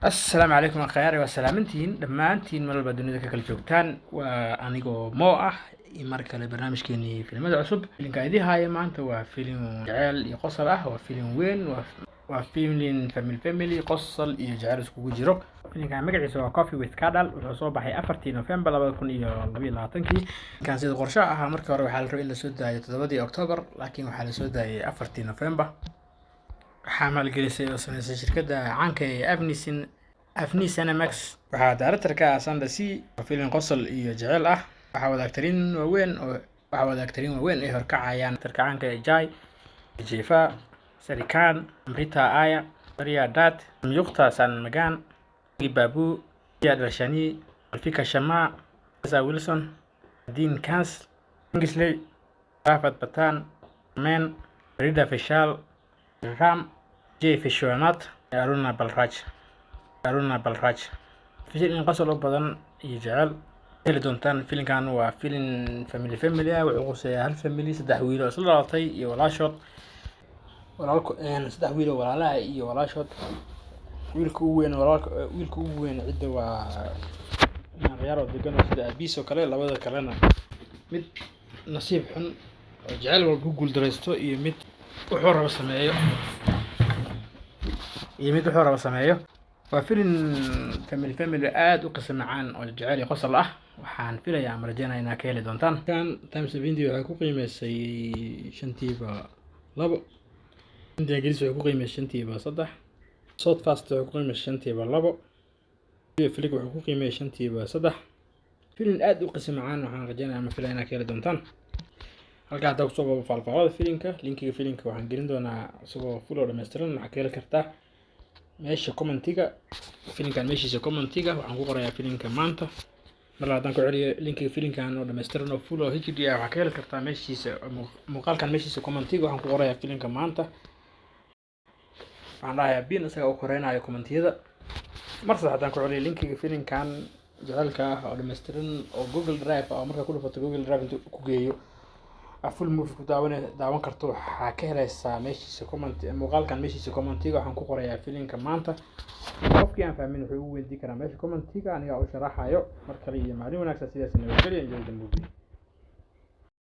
Assalaamu calaykum akhyaari, waa salaamantihiin dhammaantiin meel walba dunida ka kala joogtaan. Waa anigoo Mo ah iyo mar kale barnaamijkeenii filimada cusub. Filimka idii haaya maanta waa filim jeceel iyo qosol ah. Waa filim weyn, waa filim family family, qosol iyo jecel iskugu jiro. Filimkan magaciisa waa Coffee with Kadhal. Wuxuu soo baxay 4-tii November 2022-kii. Kan sida qorshaha ahaa markii hore waxaa la rabay in lasoo daayo 7-dii October, laakiin waxaa lasoo daayay 4-tii November. Waxaa maalgelisay oo sameysay shirkadda caanka ee Avni Cinemax. Waxaa director ka ah Sundar C. Waa filim qosol iyo jecel ah. Waxaa wadaagtariin waaweyn ay horkacayaan actorka caanka ee Jai Jefa, Sarikan, Amrita Aya, Arya Dutt, Samyuktha Sanmagan, Babu, Darshani, Alfika Shama, Lisa Wilson, Dean Kans, Kingsley, Rafat Patan, Men, Farida Vishal, Ram, J Vishwanath, Aruna Balraj. Aruna Balraj. Filim qosol u badan iyo jecel heli doontaan. Filimkan waa filim family family ah. Wuxuu quseeyaa hal family, saddex wiil oo isla dhalatay iyo walaashood. Walaalku saddex wiil oo walaalaha iyo walaashood. Wiilka ugu weyn, walaalka, wiilka ugu weyn cidda waa ciyaar oo degan oo sida aabihiis oo kale. Labada kalena mid nasiib xun oo jecel walba ku guuldareysto iyo mid wuxuu rabo sameeyo. Waa filim family family, aad u qiso macaan oo jecel iyo qosol ah. Waxaan filayaa ama rajeynaya inaad ka heli doontaan. Kan Times of India waxay ku qiimeysay 2.5. India Glaze waxay ku qiimeysay 3.5. South Fast waxay ku qiimeysay 2.5. Flick wuxuu ku qiimeeyay 3.5. Filim aad u qiso macaan. Waxaan rajeynaya ama filaya inaad ka heli doontaan. Halkaa haddaa kusoo qabo faalfaalada filimka, linkiga filimka waxaan gelin doonaa isagoo full oo dhammaystiran. Waxaa ka heli kartaa meesha commentiga filimkan. Meeshiisa commentiga waxaan ku qorayaa filimka maanta. Mar haddaan ku celiyo, linkiga filimkan oo dhammaystiran oo full oo HD ah waxaa ka heli kartaa meeshiisa muuqaalkan, meeshiisa commentiga waxaan ku qorayaa filimka maanta. Waxaan dhahayaa pin, isaga u koreynayo commentiyada. Mar saddex haddaan ku celiyo, linkiga filimkan jecelka ah oo dhammaystiran oo Google Drive ah, oo markaa ku dhufato Google Drive intuu ku geeyo aa full movie ku daawan karto, waxaa ka helaysaa meeshiisa comment, muuqaalkan meeshiisa commentiga waxaan ku qorayaa filimka maanta. Qofkii aan fahmin wuxuu ugu weydiin karaa meesha commentiga, anigaa u sharaxayo. Mar kale iyo maalin wanaagsan, sidaas nabadgelyo. Enjoy the movie.